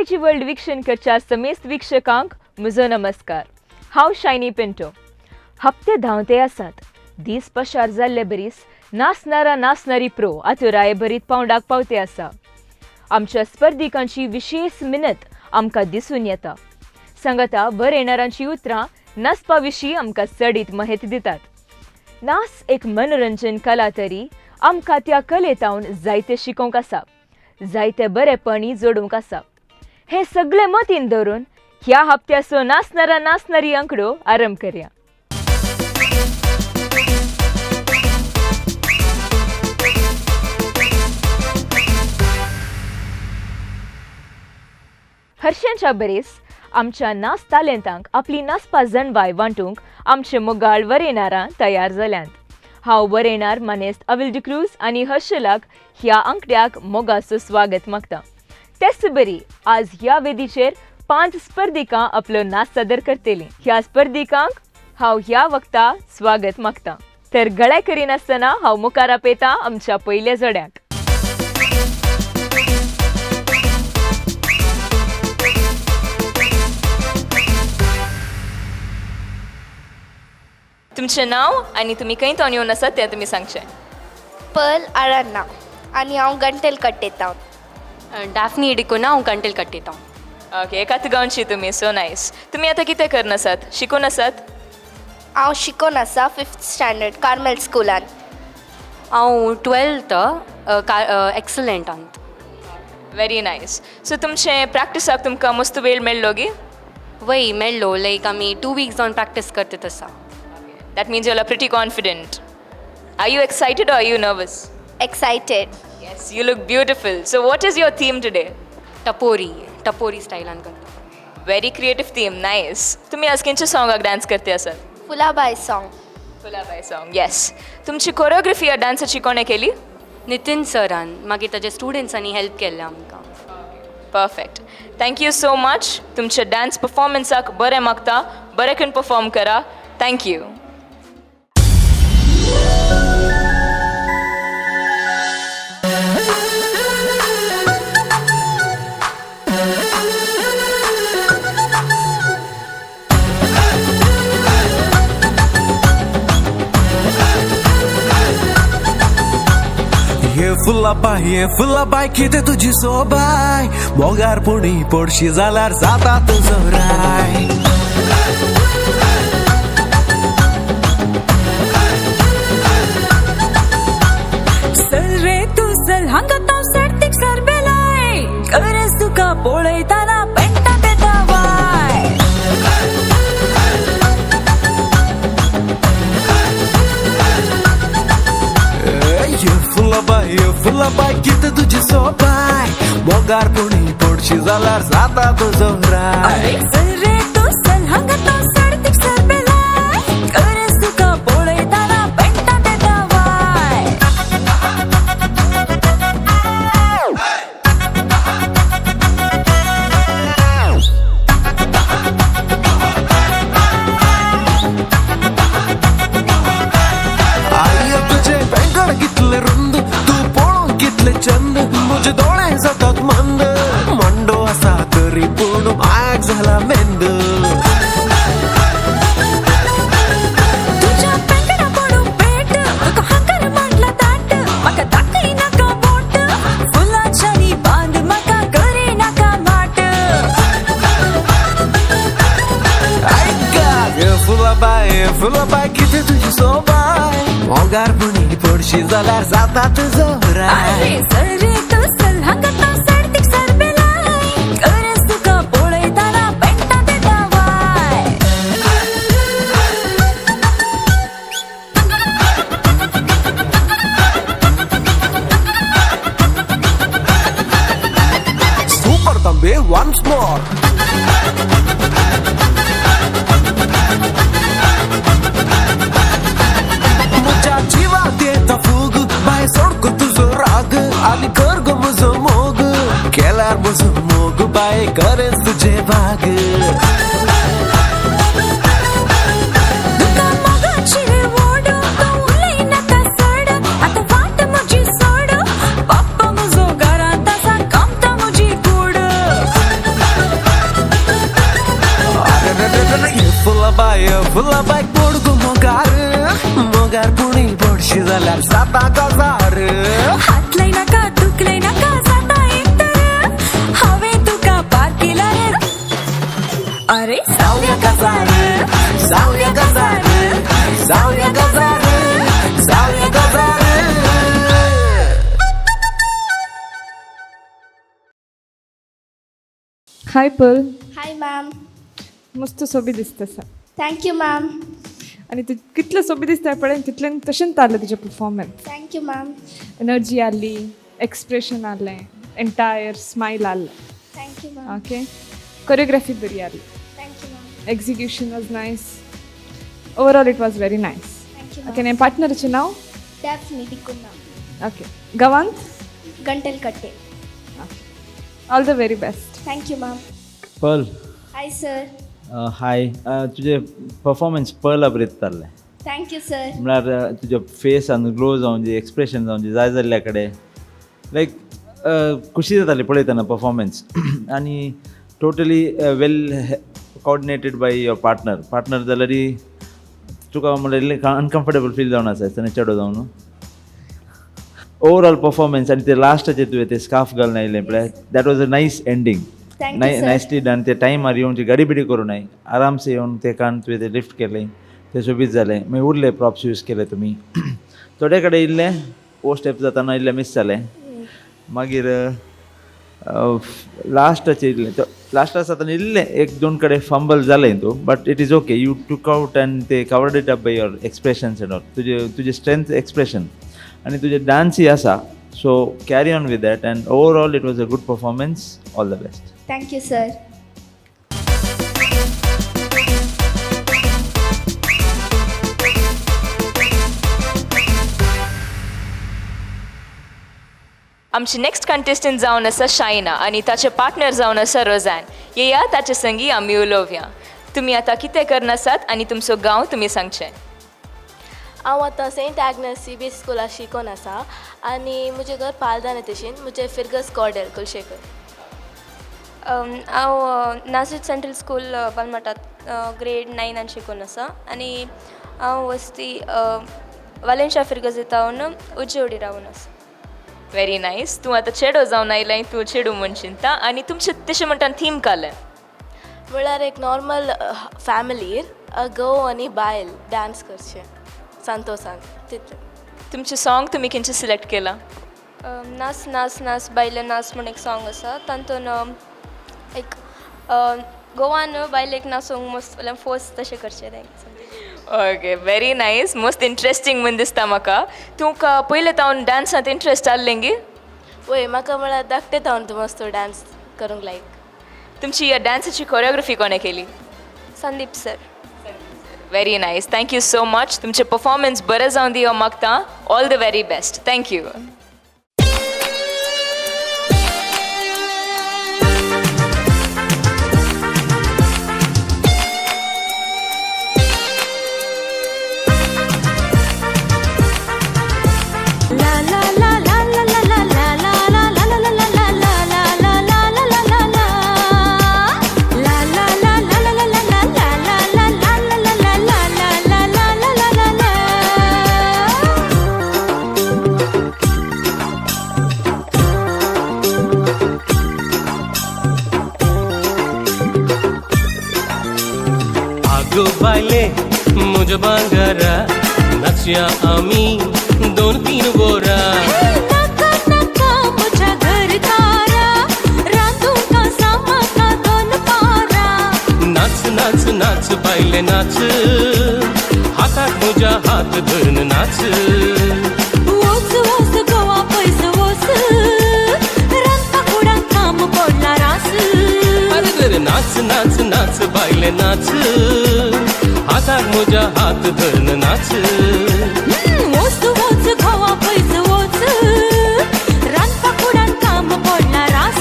IG world वीक्षण करच्या समेस्त वीक्षकांक म्हजो नमस्कार. हांव शायनी पिंटो. हप्ते धांवते आसात, दीस पशार जाल्ले बरीस नाचणारा नाचणारी प्रो आतुराये भरीत पावंडाक पावते आसा. आमच्या स्पर्धिकांची विशेष मिनत आमकां दिसून येता. सांगाता बरयणारांची उतरां नाचपा विशीं आमकां चडीत माहिती दितात. नाच एक मनोरंजन कला तरी आमकां त्या कलेतावन जायते शिकोवंक आसा, जायते बरेपणी जोडूंक आसा. हे सगळे मतीन धरून ह्या हप्त्याचो नाचणारा नाचणारी आंकडो आरंभ करया. हर्षांच्या बरेस आमच्या नाच तालेंतांक आपली नाचपा जनवाय वांटूंक आमचे मोगाळ वरेणारां तयार जाल्यांत. हांव वरेणार मानेस्त अविल डिक्रूज आनी हर्षलाक ह्या आंकड्याक मोगाचो स्वागत मागता. तेच बरी आज ह्या वेदीचेर 5 स्पर्धिकां आपलो नाच सादर करतली. ह्या स्पर्धिकांक हांव ह्या वक्ता स्वागत मागता. तर गळ्या करिनासतना हांव मुखार आपयता आमच्या पयल्या जोड्याक. तुमचें नांव आनी तुमी खंय थोन येवन आसात तें तुमी सांगचें. पर्ल आरान्ना आनी हांव गंटेल कट्टेता. डॅफ्नी डिकोना, हांव गंटेल कट्टेता. ओके, एकाच गांवची तुमी. So nice. तुमी आतां कितें करन आसात, शिकून आसात? हांव शिकोन आसा 5th standard Carmel स्कुलान. हांव 12th एक्सलंटांत. Very nice. सो तुमचें प्रॅक्टिसाक तुमकां मस्त वेळ मेळ्ळो गी? वय मेळ्ळो, लायक आमी 2 वीक्स जावन प्रॅक्टीस करतात आसा. That means you are pretty confident. Are you excited or are you nervous? Excited. Yes, you look beautiful. So what is your theme today? Tapori, tapori स्टायलान करता. Very creative theme, nice. तुमी आज खंयच्या सॉंगाक dance करते आसात? फुलाबाय song. फुलाबाय song, येस. तुमची choreography ह्या डान्साची कोणें केली? नितीन सरान, मागीर ताजे स्टुडंट्सांनी हेल्प केल्लें आमकां. Perfect. Thank you so much. तुमच्या डान्स परफॉर्मन्साक बरें मागता, बरें करून परफॉर्म करा. Thank you. ये फुलाबाय कितें तुजी सोबाय, मोगार पुणी पडशी जाल्यार जाता तुजो राय. चल रे तूं चल हांगा तांव सर्तीक सरबेलाय, गरज तुका पळयतना पेंटा तेता वाय. ये फुलाबाय कितें तुजी सोबाय, मोगार पुणी पडशी जाल्यार जाता तुजो राय. चल रे तूं चल हांगा तांव सर्तीक सरबेलाय, गरज तुका पळयतना पेंटा तेता वाय. आई तुझे पेंगण कितले रुंद, तूं पळोवंक कितले चंद, म्हजे दोळे जातात मंद, मांडो आसा तरी पूण माग जाला मेंद. तुज्या पेंगडा पडूं पेट, तुका हांकर मांडला ताट, म्हाका दाखय नाका बोट, फुलांच्यानी बांद म्हाका करे नाका माट. आयका ये फुलाबाय कितें तुजी सोबाय, मोगार पुणी पडशी जाल्यार जाता तुजो राय. अरे चल रे तूं चल हांगा तांव सर्तीक सरबेलाय, गरज तुका पळयतना पेंटा तेता Y. Super Tambe once more. म्हज्या जिवात येता फूग, बाय सोडको तुजो राग, आनी कर गो म्हजो मोग, केल्यार म्हजो मोग बाय करेंच तुजे भाग. तुका मोगाची रे ओड, तूं उलयनाका चड, आतां वाट म्हजी सोड, बाप्पा म्हजो घरांत आसा, कामता म्हजी कूड. फुलां बाय फुलां बायक पड गो मोगार मोगार पुणी पडशी जाल्यार जाता गजार. हात लाय नाका दुखलय नाका जाता एक तर हांवें तुका पार केला रे. अरे जावया गजार जावया गजार जावया गजार जावया गजार. हाय पर्ल. Hi ma'am. मस्त सोबीत दिसता सा. Thank you ma'am. आनी तूं कितलें सोबीत दिसता पळय तितलें तशेंच जालें तुजें performance. Thank you ma'am. Energy आहली, एक्सप्रेशन आहलें, एंटायर स्मायल आहलें. Thank you ma'am. Okay, choreography बरी आहली. Thank you ma'am. Execution was nice. Overall it was very nice. Thank you. Okay, न्ही पार्टनराचें नांव? डॅफ्नी डिकुन्हा. ओके, गांवांत? गंटलकट्टे. All the very best. Thank you ma'am. Pearl. Hi sir. Hi, तुजें performance Pearl अब्रीत जाल्लें. Thank you sir. म्हळ्यार तुज्या फेसान glow जावन जी expression जावन जी जाय जाल्ल्या कडेन लायक खुशी जाताली पळयतना परफॉर्मन्स आनी totally well coordinated by your partner. Partner जाल्यार तुका म्हणल्यार इल्लें अनकम्फर्टेबल फील जावन आसा दिसता चेडो जावन. ओवरऑल परफॉर्मन्स आनी ते लास्टाचे तुवें ते स्कार्फ घालून आयलें पळय, that was a nice ending. Thank you sir. Nicely done. ते टायमार येवन ती गडीबिडी करूं नाय, आरामसे येवन ते कान तुवें ते लिफ्ट केलें, ते सोबीत जालें. मागीर उरले प्रॉप्स यूज केले तुमी थोडे कडेन इल्लें ओ स्टेप जातना इल्लें मीस जालें. मागीर लास्टाचे इल्लें लास्टाक जातना इल्लें एक दोन कडेन फंबल जालें तूं, but it is okay, you took out and ते covered it up by your expressions and all. तुजे तुजें स्ट्रेंथ एक्सप्रेशन आनी तुजें डांसूय आसा, so carry on with that and overall it was a good performance. All the best. Thank you sir. आमची next contestant जावन आसा शायना आनी ताचे पार्टनर जावन आसा रोझॅन. येया ताचे संगी आमी उलोवया. तुमी आतां कितें करनासात आनी तुमचो गांव तुमी सांगचें. हांव आतां सेंट आग्नेस CBSE स्कुलाक शिकोन आसा आनी म्हजें घर पालदान तशीन म्हजें फिर्गस कॉडेल कुलशेखर. हांव नाझरीथ सेंट्रल स्कूल बालमठात ग्रेड 9 शिकून आसा आनी हांव वस्ती वालेंशा फिर्गजेतावन उज्जेवडी रावन आसा. Very nice. तूं आतां चेडो जावन आयलाय, तूं चेडूं म्हूण चिंता आनी तुमचें तशें म्हणटा थीम कालें. म्हळ्यार एक नॉर्मल फॅमिलीर घोव आनी बायल डांस करचें संतोसान तितलें. तुमचें सॉंग तुमी खंयचें सिलेक्ट केलां? नाच नाच नाच बायले नाच म्हूण एक सॉंग आसा, तातूंत एक गोवान बायलेक नाचूंक मस्त फोर्स तशें करचें तें. Okay, very nice. Most interesting म्हूण दिसता म्हाका. तुका पयलें तावन डांसांत इंट्रस्ट आहलें गी? वय, म्हाका म्हळ्यार धाकटें तावन मस्त डांस करूंक लायक. तुमची ह्या डांसाची कोरियोग्राफी कोणें केली? Sandeep sir. Very nice, thank you so much. तुमचें परफॉर्मन्स बरें जावन दी हांव मागता. All the very best. Thank you. आगो बायले म्हज्या भांगरा नाचया आमी 2-3 वरां. नाका नाका म्हज्या घरकारा रांदूंक आसा म्हाका दनपारां. नाच नाच नाच बायले नाच, हाताक म्हज्या हात धरून नाच. वोच वोच गोवा पयस वोच, रांदपा कुडांत काम पडला रास. अरे तर नाच नाच नाच बायले नाच, हाताक म्हज्या हात धरून नाच. वोच वोच गोवा पयस वोच, रांदपा कुडांत काम पडला रास.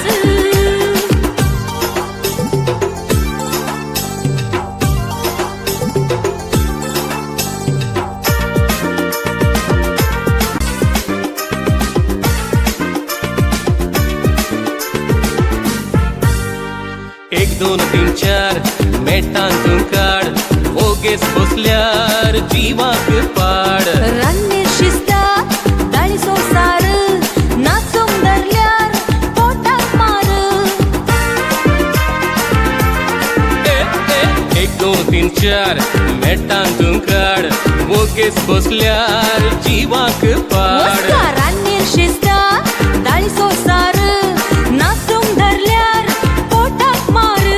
एक 2 3 4 मेटान तूं काड, ओ वोगेस बसल्यार जिवाक पाड. रान्नीर शिजता दाळी संवसार नाचूंक धरल्यार पोटाक मार. ए, ए, एक दोन तीन चार मेटान तूं काड वोगेस बसल्यार जिवाक पाड. रान्नीर शिजता दाळी संवसार नाचूंक धरल्यार पोटाक मार.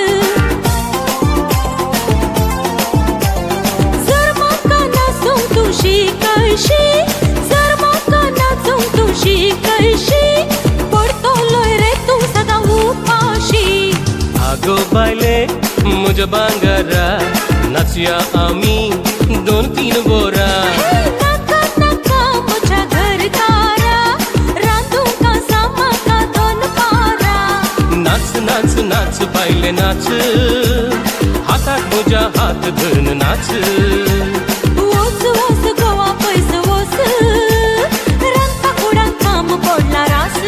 जर म्हाका नाचूंक तूं शिकयशी, जर म्हाका नाचूंक तूं शिकयशी, पडटलोय रे तूं सदां उपाशी. आगो बायले म्हज्या भांगरा नाचया आमी दोन तीन वरां. नाका नाका म्हज्या घरकारा, रांदूंक आसा म्हाका दनपारां. नाच नाच नाच बायले नाच हाताक म्हज्या हात धरून नाच. वोस वोस गोवा पयस वोस, रांदपा कुडांक काम पडला रास.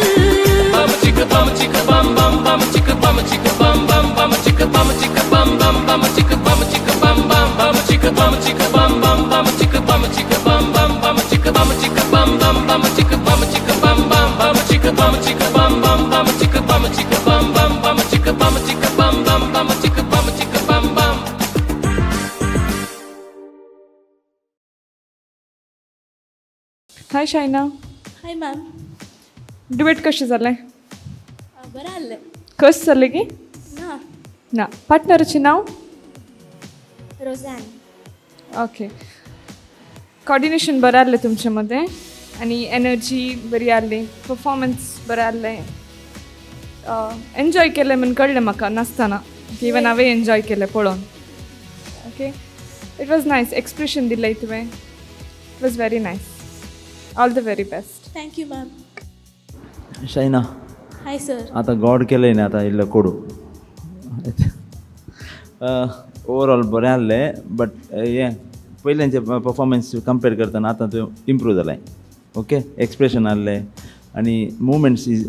बम चिक बम चिक बम बम बम चिक बम चिक बम बम बम चिक बम चिक बम बम बम चिक बम चिक बम बम बम चिक बम चिक बम बम बम चिक बम चिक बम बम बम चिक बम चिक बम बम बम चिक बम चिक बम बम बम चिक बम चिक बम बम बम चिक बम चिक बम बम बम चिक बम चिक बम बम बम चिक बम चिक बम बम. Hi Shaina. Hi ma'am. Duet कशें जालें? बरें आहलें. कस जालें की ना. ना. पार्टनराचें नांव? रोझान. ओके, कॉर्डिनेशन बरें आहलें तुमचे मदें आनी एनर्जी बरी आहली, परफॉर्मन्स बरें आहलें. एन्जॉय केलें म्हूण कळ्ळें म्हाका नाचतना. इवन हांवें एन्जॉय केलें पळोवन. Okay, it was nice. Expression दिलें तुवें, it was very nice. All the very best. Thank you ma'am. Shaina. Hi sir. आतां गॉड केलें न्ही, आतां इल्लो कोडू. ओवरऑल बरें आहलें, बट हें पयल्यांचे परफॉर्मन्स कंपेर करतना आतां तूं इम्प्रूव जालाय. ओके, एक्सप्रेशन आहलें आनी मुवमेंट्स is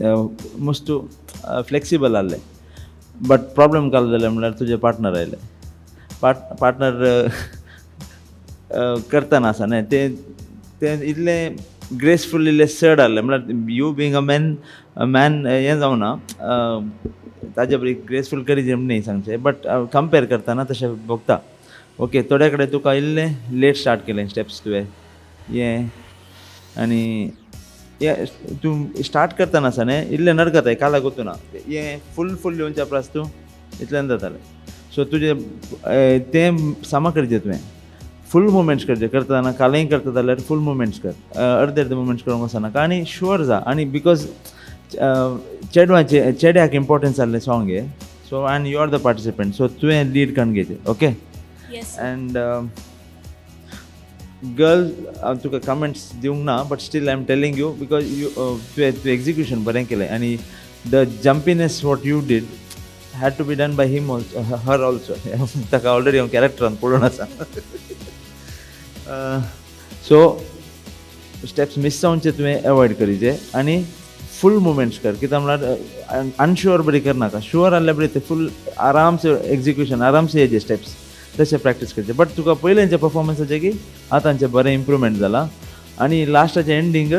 most flexible आहले. बट प्रॉब्लम काल जालें म्हणल्यार तुजे पार्टनर आयले, पार्टनर करतना आसा न्ही, तें तें इल्लें ग्रेसफूल, इल्लें चड आहलें. म्हणल्यार you being a man man हें जावना, ताजे बरी ग्रेसफूल करी म्हण न्ही सांगचें, बट कंपेर करतना तशें भोगता. ओके, थोड्या कडेन तुका इल्लें लेट स्टार्ट केलें स्टेप्स तुवें हें, आनी हें तूं स्टार्ट करतना आसा न्ही इल्लें नडकताय, कालाक वचूना हें फूल फूल येवच्या परस तूं इतल्यान जातालें. सो तुजें तें सामा करचें, तुवें फूल मुवमेंट्स करचे करतना, कालय करता जाल्यार फूल मुवमेंट्स कर, अर्दे अर्दे मुवमेंट्स करूंक वचनाका आनी शुअर जा. आनी because चेडवाचे चेड्याक इम्पोर्टन्स आहलें सॉंग हें, so and you are the participant, so तुवें लीड करून घेवचें. ओके. Yes. एंड गर्ल, हांव तुका कमेंट्स दिवंक ना, but still I am telling you because you तुवें तुवें एक्जिक्युशन बरें केलें आनी the jumpiness what you did had to be done by him also, her also. ताका ऑलरेडी हांव कॅरेक्टरान पळोवन आसा. सो स्टेप्स मीस जावचे तुवें एवॉयड करीचे आनी फूल मुवमेंट्स कर. कित्याक म्हणल्यार अनशुअर बरी करनाका, शुअर आहल्यार बरी ते फूल आरामसे एक्जिक्युशन, आरामसे येचे स्टेप्स, तशें प्रॅक्टीस करचें. बट तुका पयल्यांच्या परफॉर्मन्साचें की आतांचें बरें इम्प्रूवमेंट जालां आनी लास्टाचें एंडींग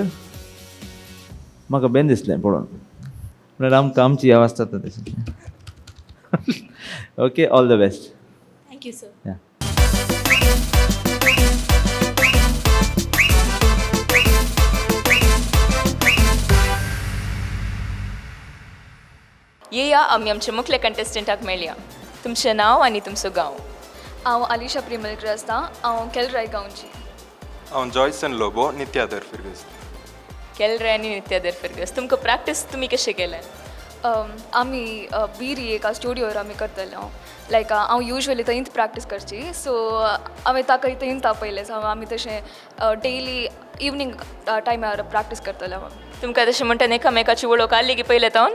म्हाका बेन दिसलें पळोवन, म्हणल्यार आमकां आमची आवाज जाता तशें. Okay, all the best. Thank you sir. Yeah. येया आमी आमच्या मुखल्या कंटेस्टंटाक मेळया. तुमचें नांव आनी तुमचो गांव? हांव आलिशा प्रिमल क्रिस्तांव, हांव केलराय गांवची. हांव जॉयसन लोबो, नित्यादर फिर्गज. केलराय आनी नित्यादर फिर्गज. तुमकां प्रॅक्टीस तुमी कशें केलें? आमी बिरी एका स्टुडियोर आमी करतले. हांव लायक हांव युजली थंयच प्रॅक्टीस करची, सो हांवें ताका थंयच आपयलें. सो आमी तशें डेली इवनींग टायमार प्रॅक्टीस करतले हांव. तुमकां तशें म्हणटा एकामेकाची वळख आहली की पयलें तावन?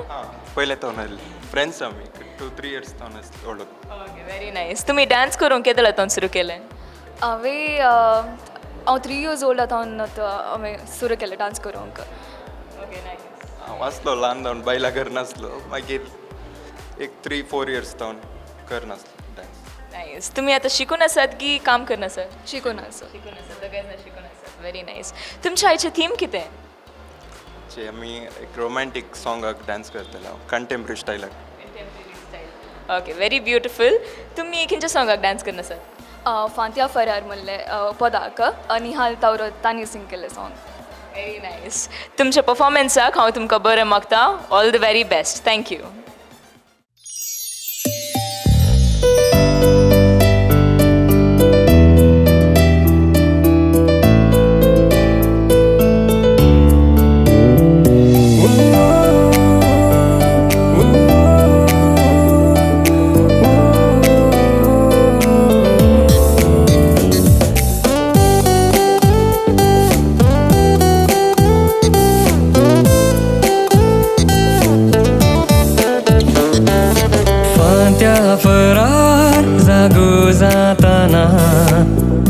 पयलें तावन आयली, फ्रेंड्स आमी, 2-3 इयर्स तावन वळख. Okay, very nice. तुमी डांस करूंक केदोळा तावन सुरू केलें? हांवें हांव 3 इयर्स ओल्ड आतां हांवें सुरू केलें डांस करूंक. Okay, nice. हांव आसलो ल्हान जावन बायलां करनासलो, मागीर एक 3-4 इयर्स जावन करनासलो डांस. नायस. तुमी आतां शिकून आसात की काम करना आसात? शिकून आसा. शिकून आसात, दोगांय जाण शिकून आसात. Very nice. तुमच्या आयचें थीम कितें? जे आमी एक रोमॅन्टीक सॉंगाक डान्स करतले, कंटेम्पररी स्टायलाक. Okay, very beautiful. तुमी खंयच्या सॉंगाक डान्स करना आसात? फांत्या फरार म्हणले पदाक, निहाल तावरो तांणी सिंग केल्लें सॉंग. Very nice. तुमच्या पफॉर्मन्साक हांव तुमकां बरें मागता. All the very best. Thank you. फांत्या फरार जागो जाताना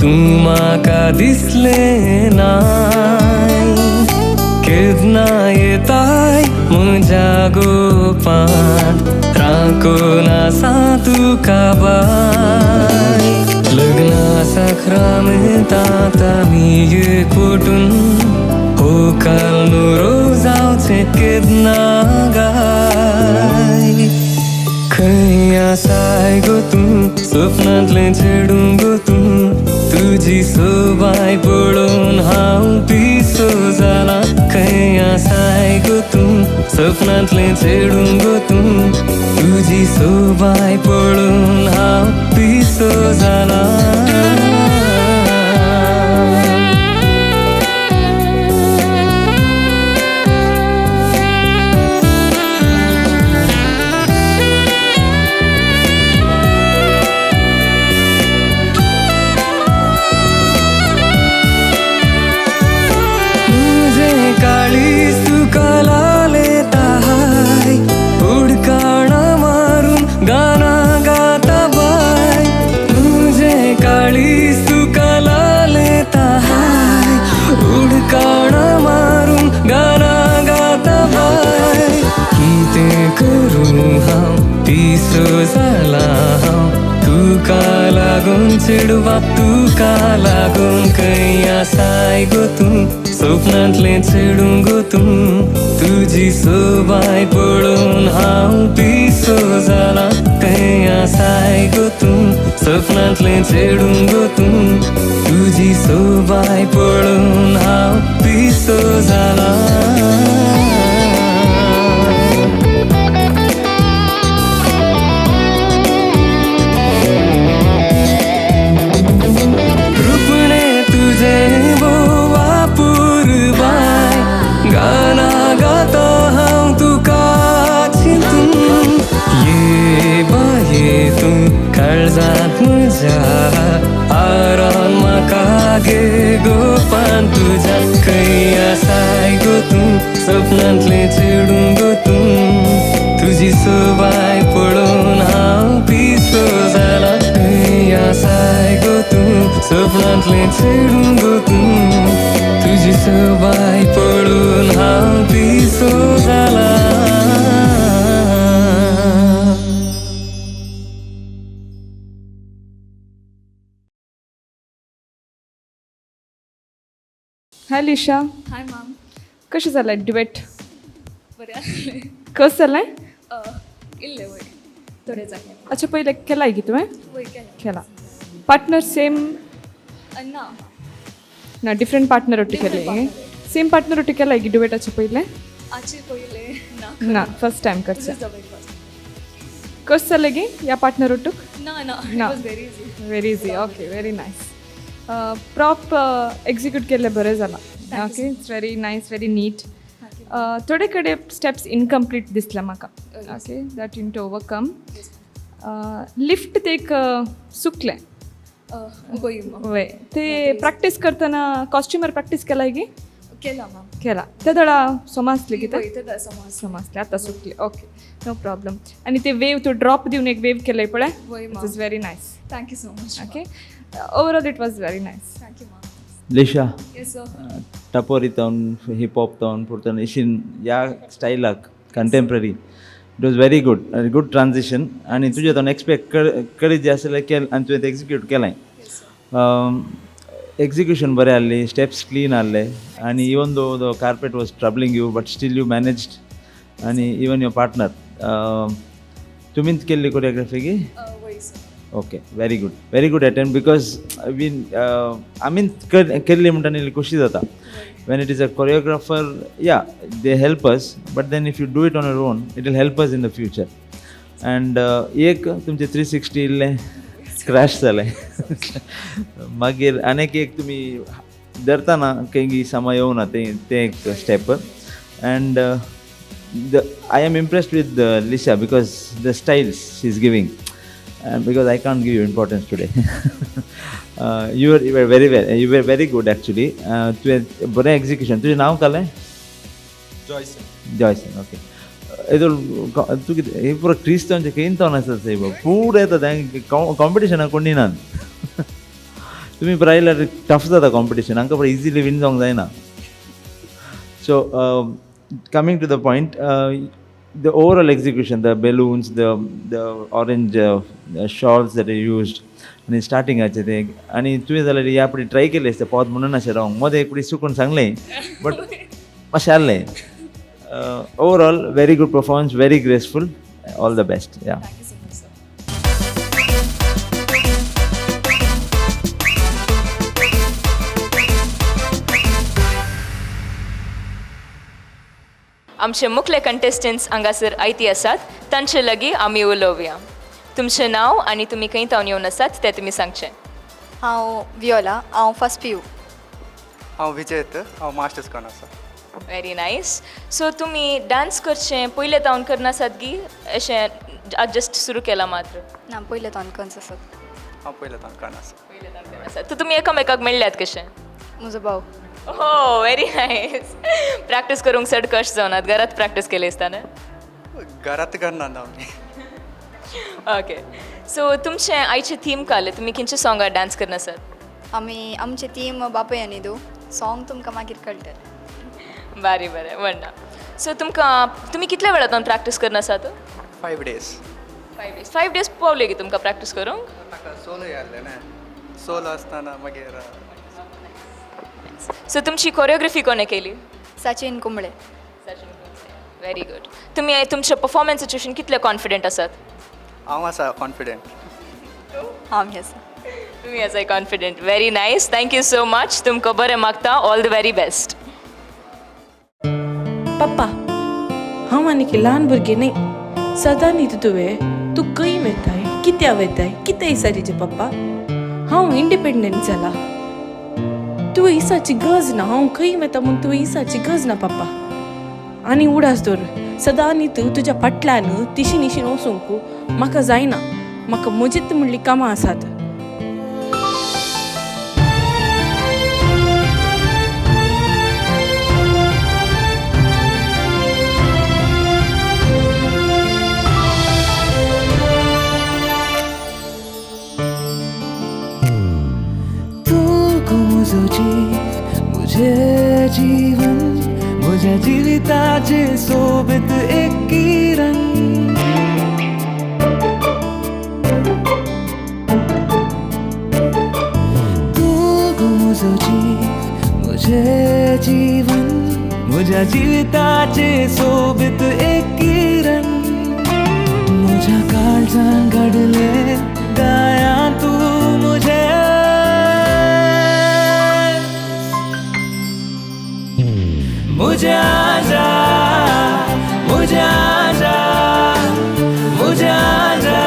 तूं म्हाका दिसलें नाय, केन्ना येताय म्हज्या गोपांत, राखून आसा तुका बाय. लग्ना साक्रामेंतात आमी एकवटून हो काल नुरो जावचें केन्ना गाय. खंय आसाय गो तूं, सपनांतलें चेडूं गो तूं, तुजी सोबाय पळोवन हांव पिसो जाला. खंय आसाय गो तूं, सपनांतलें चेडूं गो तूं, तुजी सोबाय पळोवन हांव पिसो जाला. जाला हांव तुका लागून चेडवा, तुका लागून. खंय आसाय गो तूं, सपनांतलें चेडूं गो तूं, तुजी सोबाय पळोवन हांव पिसो जाला. खंय आसाय गो तूं, सपनांतलें चेडूं गो तूं, तुजी सोबाय पळोवन हांव पिसो जाला. आरान म्हाका गे गोपान तुज्या. खंय आसाय गो तूं, सपनांतलें चेडूं गो तूं, तुजी सोबाय पळोवन हांव पिसो जाला. खंय आसाय गो तूं, सपनांतलें चेडूं गो तूं, तुजी सोबाय पळोवन हांव पिसो जाला. हाय लिशा. हाय मॅम. कशें जालें ड्युएट? बरें आसलें. कस जालें? इल्लें वय थोडें जालें. अच्छा, पयलें केलाय की तुवें? वय केलां. केला. Partner same? ना ना, डिफरंट पार्टनर ओट्टी केले. सेम पार्टनर ओट्टी केलाय की ड्युएटाचे पयलें? आचे पयलें ना. ना, फर्स्ट टायम करचें. कस जालें गी ह्या पार्टनर ओटूक? ना ना, it was very easy. Very easy, okay, very nice. Prop execute केल्लें बरें जालां. Okay, it's very nice, very neat. थोडे कडेन स्टेप्स इनकम्प्लीट दिसले म्हाका. Okay, that you to overcome. Lift ते एक सुकलें. वय ते प्रॅक्टीस करतना कॉस्ट्युमर प्रॅक्टीस केलाय की? केला मॅम. केला. ते दडा सोमासले कितें? ते सोमासले, आतां सुकले. Okay, no problem. आनी ते वेव तूं ड्रॉप दिवन एक वेव केलंय पळय, it is very nice. Thank you so much. Okay, overall it was very nice. Thank you ma'am. Lisha, yes sir. टपोरी तावन हिप हॉप तावन पुरतान इशीन ह्या स्टायलाक contemporary It was very good, good transition. आनी तुजें तो एक्सपेक्ट करीत जें आसलें केलें आनी तुवें तें एक्जिक्यूट केलें. एक्जिक्युशन बरें आहली, स्टेप्स क्लीन आहले आनी even though the carpet was troubling you, but still you managed. आनी इवन your partner, तुमीच केल्ली कोरियोग्राफी की? Okay, very good, very good attempt, because we आमी केल्ली म्हणटा न्ही खोशी जाता. When it is a choreographer, yeah, they help us, but then if you do it on your own, it will help us in the future. And एक तुमचे 360 इल्लें crash जालें. मागीर आनीक एक तुमी धरतना खंय समा येवना तें तें एक step. And the I am impressed with Lisha because the styles she is giving, because I can't give you importance today. You were very well, you were very good actually. तुवें बरें एक्जिक्युशन. तुजें नांव कालें? जॉयसन. जॉयसन, ओके. येदोळ तूं कितें हे पुरो क्रिस्तांवचे खंय तोन आसा सायब पूरा येता तें कॉम्पिटिशनाक कोण नात. तुमी पळय आयल्यार टफ जाता कॉम्पिटिशन, हांकां पळय इजिली विन जावंक जायना. So coming to the point, the overall execution, the balloons, the orange shawls that you used, आनी स्टार्टिंगाचें तें आनी तुवें जाल्यार ह्या फुडें ट्राय केलें आसता पोत म्हणून अशें रावंक मदें एक फुडें चुकून सांगलें, बट मातशें आहलें. Overall very good performance, very graceful. All the best. Yeah. आमचे मुखले कंटेस्टंट्स हांगासर आयती आसात, तांचे लागीं आमी उलोवया. तुमचें नांव आनी तुमी खंय तावन येवन आसात तें तुमी सांगचें. हांव वियोला, हांव फर्स्ट पी यू. हांव विजयत, हांव मास्टर्स करून आसा. Very nice. सो तुमी डांस करचें पयले तावन करनासात गी अशें आज जस्ट सुरू केलां मात्र? ना, पयले तावन करच आसात. हांव पयले तावन करून आसा. पयले तावन करून आसात. तर तुमी एकामेकाक मेळ्ळ्यात कशें? म्हजो भाव. हो, व्हेरी नायस. प्रॅक्टीस करूंक चड कश्ट जावनात, घरात प्रॅक्टीस केली आसता न्हय? घरात करना आमी. ओके, सो तुमचें आयचें थीम कालें, तुमी खंयच्या सोंगार डांस करना आसात? आमी आमचें थीम बापूय आनी धूव. सॉंग तुमकां मागीर कळटलें. बरें बरें, म्हणना. सो तुमकां तुमी कितल्या वेळा तावन प्रॅक्टीस करना आसात? 5 days. 5 days. 5 days पावले की तुमकां प्रॅक्टीस करूंक? ताका सोलो आसलें न्हय, सोलो आसतना मागीर. सो तुमची कोरियोग्राफी कोणें केली? सचिन कुंबळे. Sachin Kumble, very good. तुमी तुमच्या परफॉर्मन्साचे विशीं कितले कॉन्फिडंट आसात? हांव आसा कॉन्फिडंट. आमी आसा. तुमी आसाय confident. Very nice, thank you so much. तुमकां बरें मागता, ऑल the very best. पप्पा, हांव आनीक ल्हान भुरगें न्हय. सदां न्ही तुवें तूं खंय वेताय, कित्या वेताय, कितें विचारीचें पप्पा? हांव इंडिपेंडंट जाला, तुवें इसाची गरज ना. हांव खंय वेता म्हूण तुवें इसाची गरज ना पप्पा. आनी उडास दवर, सदां न्ही तूं तुज्या फाटल्यान तिशी निशीन वचूंक म्हाका जायना. म्हाका म्हजीच म्हणली कामां आसात. मुझे जीवन मुझे जिविताचे सोबत एक किरण. तू गो म्हजो जीव मुझे जीवन म्हज्या जिविताचे सोबत एक किरण. म्हज्या काळजान घडले गाया तूं मुझे. मुझे आजा, मुझे आजा, मुझे आजा,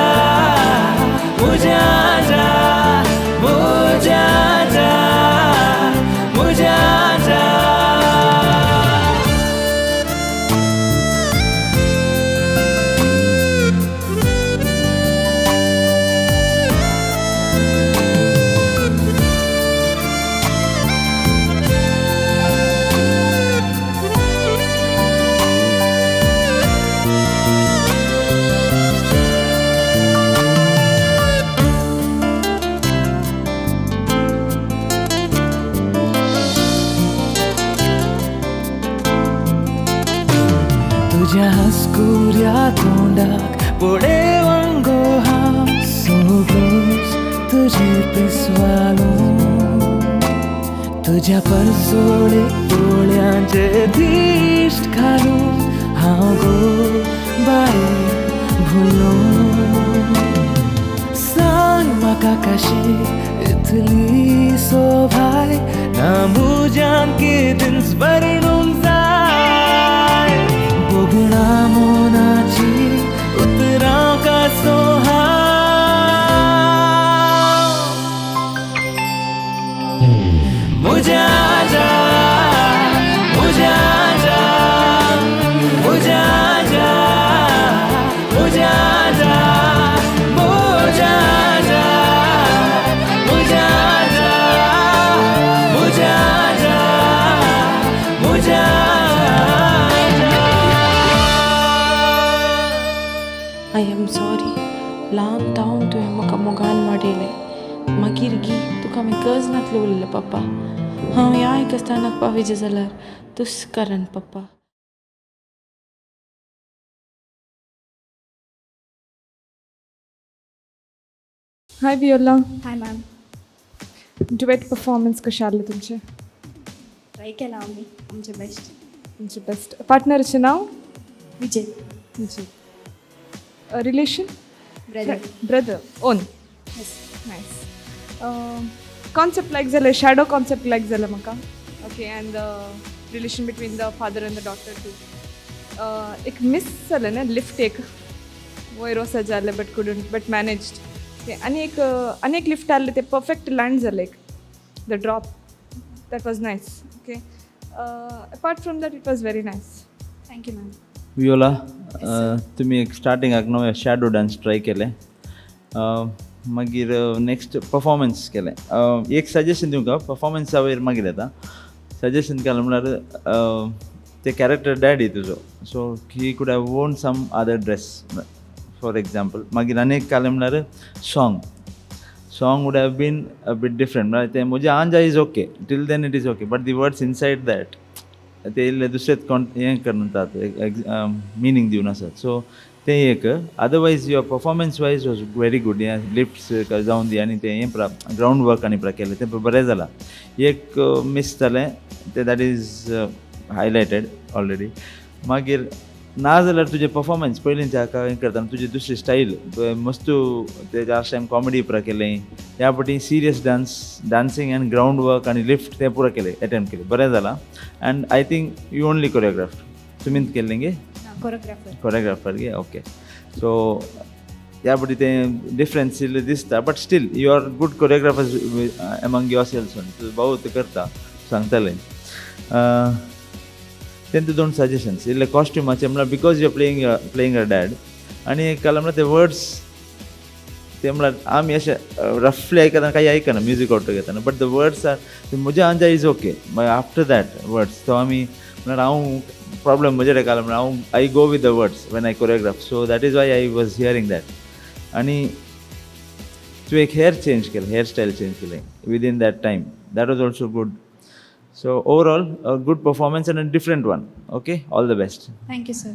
मुझे आजा, मुझे आजा, मुझे आजा. तुज्या तोंडाक पळेवन गो हांव सो क्लोज तुजेर पिसवालो तुज्या परसोळे दोळ्यांचे दिश्ट घालून हांव गो बाये भुलो सांग म्हाका कशी इतली सोभाय ना म्हज्यान कितेंच वर्णूंक जाय भोगणा मोनाची उतरां कसो हांव म्हज्या जा म्हज्या जा म्हज्या जा म्हज्या जा म्हज्या जा म्हज्या जा म्हज्या जा म्हज्या जा. I am sorry. ल्हान तावन तुवें म्हाका मोगान वाडयलें. मागीर गी तुका हांवें गरज नातलें उरलें पप्पा. हांव ह्या एका स्थानाक पाविल्लें जाल्यार तुज कारण पप्पा. Hi Viola. Hi ma'am. Duet performance कशें आहलें तुमचें? ट्राय केलां आमी आमचें बेस्ट. तुमचें बेस्ट. पार्टनराचें नांव? Vijay. Vijay. Relation? Brother. Brother own. Yes. Nice. Concept लायक जालें, शॅडो कॉन्सेप्ट लायक जालें म्हाका. Okay, and the relation between the father and the daughter too. एक मिस जालें न्ही लिफ्ट एक वयर वचत जालें but couldn't but managed. Okay, आनी एक लिफ्ट आहलें तें परफेक्ट लँड जालें एक the drop that was nice. Okay, apart from that it was very nice. Thank you ma'am. Viola, तुमी एक स्टार्टिंगाक नवे शॅडो डान्स ट्राय केलें, मागीर नेक्स्ट परफॉर्मन्स केलें. एक सजेशन दिवंक हांव परफॉर्मन्सा वयर मागीर येता. सजेशन केलें म्हणल्यार ते कॅरेक्टर डॅडी तुजो, so he could have worn some other dress for example. मागीर आनी एक कालें म्हणल्यार song would have been a bit different. म्हळ्यार तें म्हजें आंजा is okay till then it is okay, but the words inside that ते इल्ले दुसरेच कोण हें करतात, मिनींग दिवन आसात. सो तें एक. Otherwise your performance wise was very good. हें लिफ्ट्स जावन दी आनी तें हें ग्रावंड वर्क आनी केलें तें बरें जालां. एक मिस जालें तें that is highlighted already. मागीर ना जाल्यार तुजें परफॉर्मन्स पयलींच्या हाका हें करतना तुजी दुसरी स्टायल मस्त ते लास्ट टायम कॉमेडी पुरा केलें, ह्या फावटी serious dance dancing and ground work आनी लिफ्ट तें पुरा केलें, एटेम्प्ट केलें, बरें जालां. And I think you only choreograph तुमीच केल्लें गे? कोरियोग्राफर. कोरियोग्राफर गे, ओके. सो ह्या फावटी तें डिफरन्स इल्लें दिसता, but still you are good choreographers among yourselves. तुजो भाऊ तें करता सांगतालें. तेंचे दोन सजेशन्स इल्ले कॉस्ट्युमाचे म्हणल्यार because you are playing a dad आनी एक काल म्हणल्यार ते वर्ड्स ते म्हणल्यार आमी अशें रफली आयकतना कांय आयकना म्युजीक आवट घेतना, बट the words are म्हज्या आंजा is okay. मागीर आफ्टर that words तो आमी म्हणल्यार हांव प्रॉब्लम म्हजें काल म्हणल्यार हांव I go with the words when I choreograph, so that is why I was hearing that. आनी तुवें एक हेअर चेंज केलें, हेअर स्टायल चेंज केलें within that time, that was also good. So overall, a good performance and a different one. Okay, all the best. Thank you sir.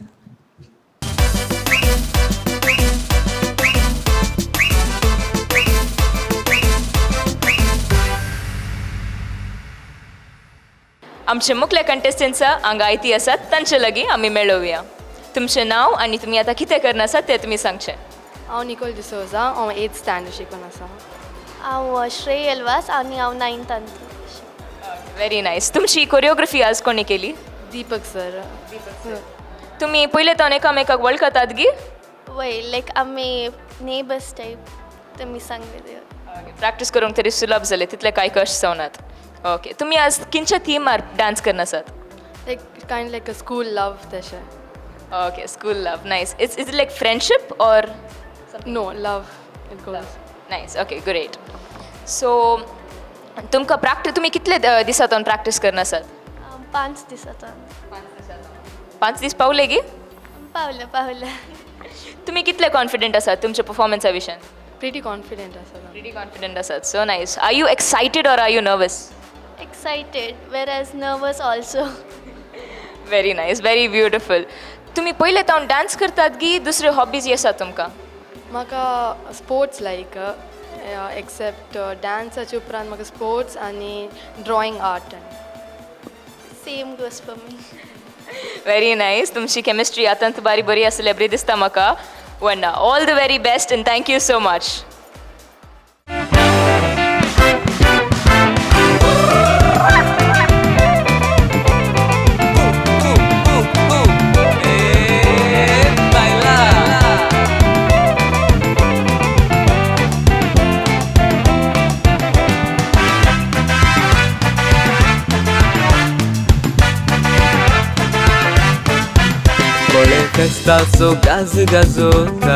आमचे मुखले contestants हांगा आयती आसात, तांचे लागीं आमी मेळोवया. तुमचें नांव आनी तुमी आतां कितें करना आसात तें तुमी सांगचें. हांव निकोल डिसोजा, हांव 8th standard शिकून आसा. हांव श्रेय एल्वास आनी हांव 9th. Very nice. तुमची कोरियोग्राफी आज कोणी केली? दीपक सर. तुमी पयले तावन एकामेकाक वळखतात गी? वय, लायक आमी नेबर्स टायप तुमी सांगले. प्रॅक्टीस करूंक तरी सुलभ जालें, तितले कांय कश्ट जावनात. ओके, तुमी आज किंच्या थीमार डान्स करना आसात? Like kind like a school love तशें. Okay, school love, nice. It's is like friendship or? No, love it goes. Nice, okay, great. So तुमकां प्रॅक्टीस तुमी कितले दिसांतून प्रॅक्टीस करना आसात? 5 दिसांतून. 5 दीस पावले गी? पावले पावले. तुमी कितले कॉन्फिडंट आसात तुमच्या परफॉर्मन्सा विशयान? प्रिटी कॉन्फिडंट आसात. प्रिटी कॉन्फिडंट आसात. So nice. Are you excited or are you nervous? Excited, whereas nervous also. Very nice, very beautiful. तुमी पयले तावन डान्स करतात गी दुसऱ्यो हॉबीज आसा तुमकां? म्हाका स्पोर्ट्स लायक, एक्सेप्ट डान्साचे उपरांत म्हाका स्पोर्ट्स आनी drawing art. Same goes for me. Very nice. तुमची केमिस्ट्री आतां बारी बरी आसली बरी दिसता म्हाका. वंडा, all the very best and thank you so much. फेस्ताचो गाज गाजोता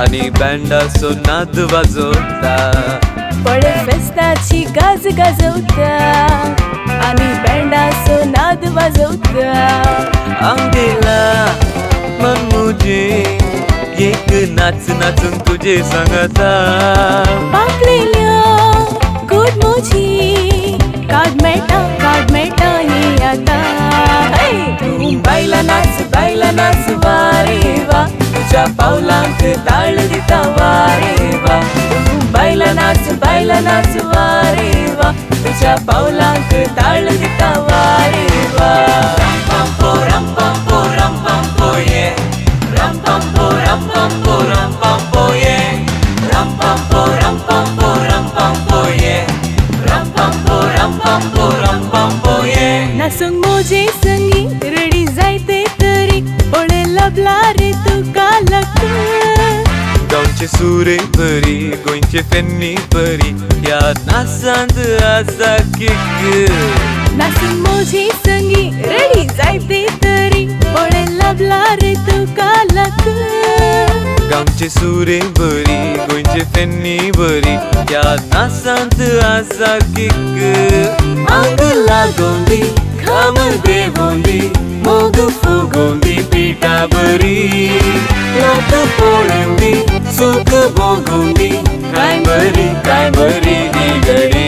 आनी बँडाचो नाद वाजोता. पळे फेस्ताची गाज गाजोता आनी बँडाचो नाद वाजोता. आमगेला मन मुझे एक नाच नाचून तुझे सांगता. पाकलेल्या गोड मुझी काड मेळटा काड मेळटा ही आतां. तूं बायला नाच बायला नाच वारे वा, तुझ्या पावलांक ताळ दिता वारे वा. तूं बायला नाच वारे वा, तुझ्या पावलांक ताळ दिता वारे वा. रम पम पो रम पम पो रम पम पो ये, रम पम पो रम पम पो रम पम पो ये, रम पम पो रम पम पो रम पम पो ये, रम पम पो रम पम पो रम पम पो ये. नासूंक म्हजे संगी रेडी जायते तरी पळे लबला रे तुका लक. गांवचे सुरे बरी गोंयचे फेन्नी बरी, ह्या नाचांत आसा किक. नासूंक म्हजे संगी रेडी जायते तरी पळे लबला रे तुका लक. गांवचे सुरे बरी गोंयचे फेन्नी बरी, ह्या नाचांत आसा किक. आंग लागोंदी घाम देवोंदी मोग फुगोंदी पिठा बरी, लात पळोवंदी सुख भोगोंदी काय बरी काय बरी ही घडी.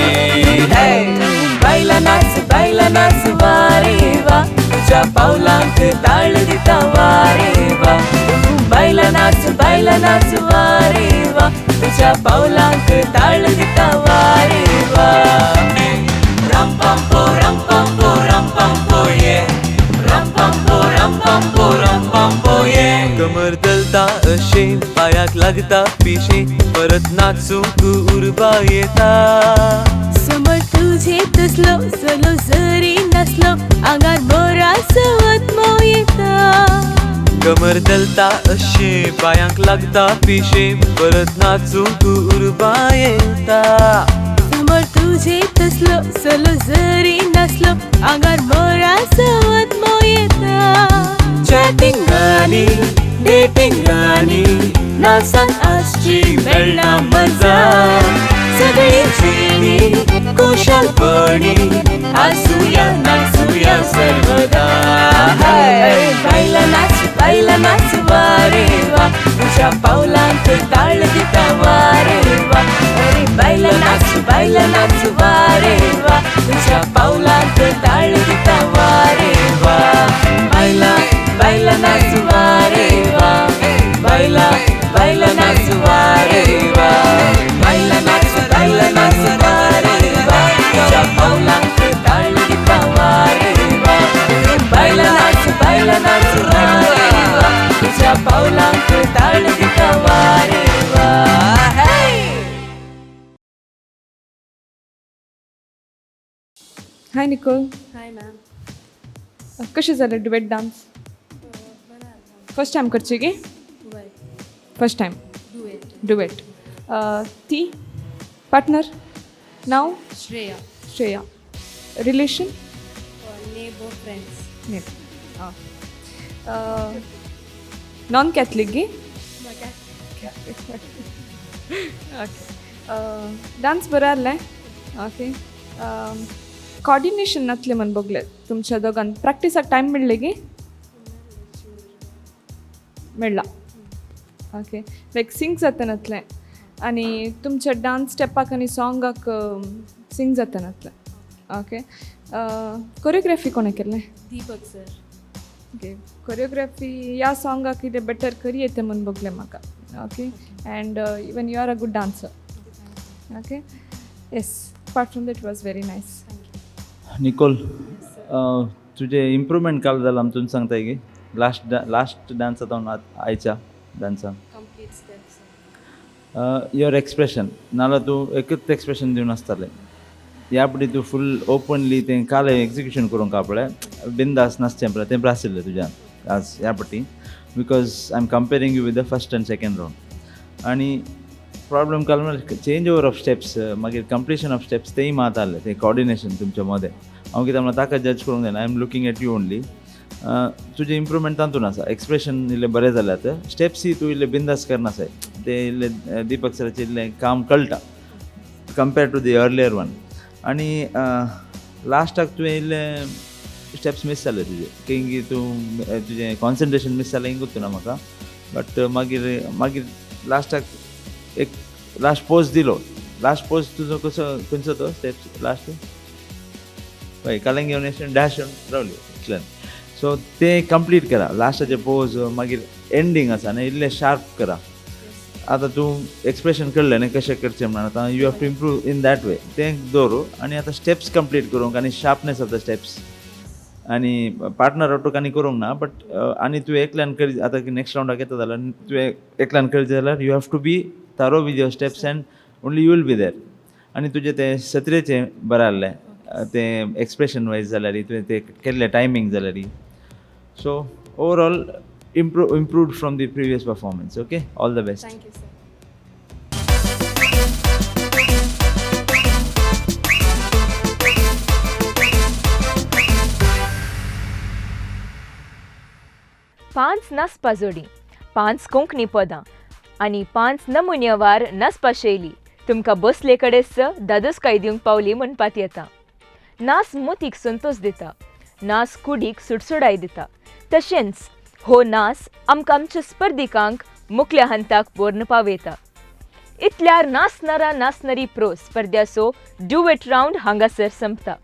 बायला नाच वारे वा, तुझ्या पावलांक ताळ दिता वारे वा. बायला नाच वारे वा, तुझ्या पावलांक ताळ दिता वारे वा. रम पम पो रम पम पो रम पम पो ये, रम पम पो रम पम पो रम पम पो ये. कमर दलता अशें पायाक लागता पिशें, परत नाचूंक उर्बा येता. समर तुझे तसलो सलो जरी नासलो आंगार बरासो आत्मो येता. कमर दलता अशें पायांक लागता पिशें, परत नाचूंक उर्बा येता. समर तुझे तसलो सलो जरी नासलो आंगार बरासो आत्मो येता. चॅटिंगांनी डेटिंगांनी नाचांत आसची मेळना मजा. सगळी झेली कुशलपणी आसुया नाचुया सर्वदा. बायला नाच वारे वा, तुझ्या पावलांक ताळ दिता वारे वा. अरे बायला नाच वारे वा, तुझ्या पावलांक ताळ दिता वारे वा. बायला बायला नाच वारे वा, बायला बायला नाच वारे वा, बायला नाच वारे वा, तुझ्या पावलांक ताळ दिता वारे वा. बायला नाच वारे वा, तुझ्या पावलांक ताळ दिता वारे वा. Hi Nicole. Hi ma'am. कशें जालें डुएट डान्स? फर्स्ट टायम करची गे? First time duet. ती पार्टनर नाव? Shreya. Shreya. Relation? Neighbour friends. Non Catholic गे? ओके. डान्स बरो आहलें. ओके. कॉर्डिनेशन नासलें म्हण बगलें तुमच्या दोगान. प्रॅक्टिसाक टायम मेळ्ळें गे? मेळ्ळा. ओके. लायक सिंक जाता नासलें आनी तुमच्या डान्स स्टेपाक आनी सोंगाक सिंक जाता नासलें. ओके. कोरियोग्राफी कोणें केल्लें? दीपक सर. ओके, कोरियोग्राफी ह्या सॉंगाक कितें बेटर करी येता म्हूण भोगलें म्हाका. Okay, and even you are a good dancer. Okay, yes, apart from that was very nice. Nicole, तुजें इम्प्रूवमेंट काल जालां आम तुमी सांगताय की लास्ट लास्ट डान्सा जावन आयच्या डान्सान कंप्लीट स्टेप्स. Your expression, नाल्यार तूं एकूच एक्सप्रेशन दिवन आसतालें. ह्या फावटी तूं फूल ओपनली तें काल एक्जिक्युशन करूंक पळय, बिंदास नाचचें पळय, तें आशिल्लें तुज्यान आज ह्या फावटी, because I am comparing you with the first and second round. आनी प्रॉब्लम काल म्हणल्यार चेंज ओवर ऑफ स्टेप्स, मागीर कंप्लिशन ऑफ स्टेप्स तेंय मात आहलें, तें कॉर्डिनेशन तुमच्या मदें. हांव कितें म्हणल्यार ताका जज करूंक जायना, I am looking at you only. तुजें इम्प्रूवमेंट तातूंत आसा, एक्सप्रेशन इल्लें बरें जाल्यात, स्टेप्सूय तूं इल्लें बिंदास करनासाय, तें इल्लें दीपक सराचें इल्लें काम कळटा compare to the earlier one. आनी लास्टाक तुवें इल्लें स्टेप्स मीस जाले तुजे, किंगी तूं तुजें कॉन्सन्ट्रेशन मीस जालें हिंग ना म्हाका, बट मागीर मागीर लास्टाक एक लास्ट पोज दिलो. लास्ट पोज तुजो कसो खंयचो तो स्टेप्स लास्ट हय कालेंग घेवन डॅश येवन रावली इतल्यान. सो तें कंप्लीट करा लास्टाचे पोज, मागीर एंडींग आसा न्ही इल्लें शार्प करा. आतां तूं एक्सप्रेशन कळ्ळें न्ही कशें करचें म्हणून, आतां you have to improve in that way, तें दवरू. आनी आतां स्टेप्स कंप्लीट करूंक आनी शार्पनेस ऑफ the steps आनी पार्टनर ऑटोक आनी करूंक ना, बट आनी तुवें एकल्यान करी आतां नेक्स्ट रावंडाक येता जाल्यार तुवें एकल्यान करीत जाल्यार you have to be thorough with your steps and only you will be there. आनी तुजें तें सत्रेचें बरें आहलें, तें एक्सप्रेशन वायज जाल्यार तुवें तें केल्लें टायमींग जाल्यार, so overall improved from the previous performance. Okay, all the best. Thank you sir. पांच नाचपा जोडी, 5 कोंकणी पदां आनी 5 नमुन्यवार नाचपा शैली तुमकां बसले कडेच दादोसकाय दिवंक पावली म्हणपात येता. नाच मोतीक संतोश दिता, नाच कुडीक सुडसुडाय दिता, तशेंच हो नाच आमकां आमच्या स्पर्धिकांक मुखल्या हंताक व्हरून पावयता. इतल्यार नाचणारा नाचणारी प्रो स्पर्ध्याचो ड्युएट रावंड हांगासर संपता.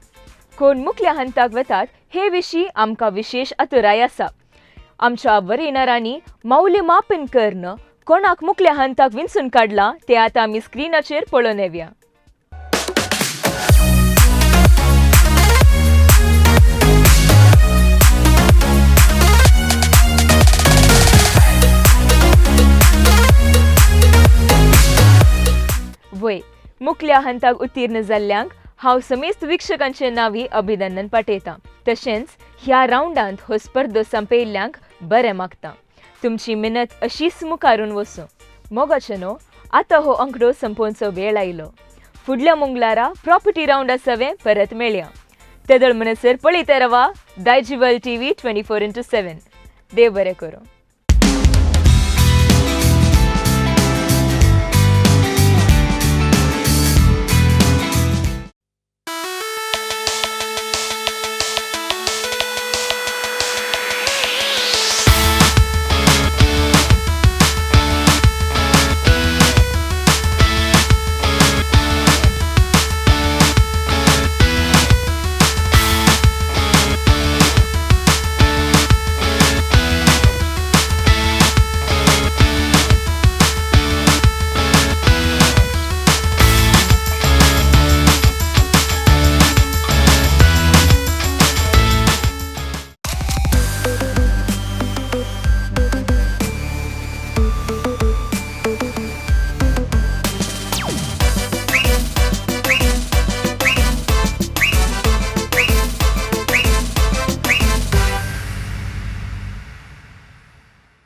कोण मुखल्या हंताक वतात हे विशीं आमकां विशेश आतुराय आसा. आमच्या वरेनरांनी माऊली मापन करून कोणाक मुखल्या हंताक विंचून काडला ते आतां आमी स्क्रिनाचेर पळोवन येवया. वय मुखल्या हंताक उत्तीर्ण जाल्ल्यांक हांव समेस्त वीक्षकांचे नांवी अभिनंदन पाठयतां. तशेंच ह्या रावंडांत हो स्पर्धो संपयिल्ल्यांक बरें मागता. तुमची मेहनत अशीच मुखारून वसूं. मोगाचें न्हू, आतां हो अंकडो संपोवचो वेळ आयलो. फुडल्या मंगळारा प्रॉपर्टी रावंडा सवें परत मेळया. तेदळ म्हणसर पळयत रावा दायजिवल टीव्ही 24x7. देव बरें करूं.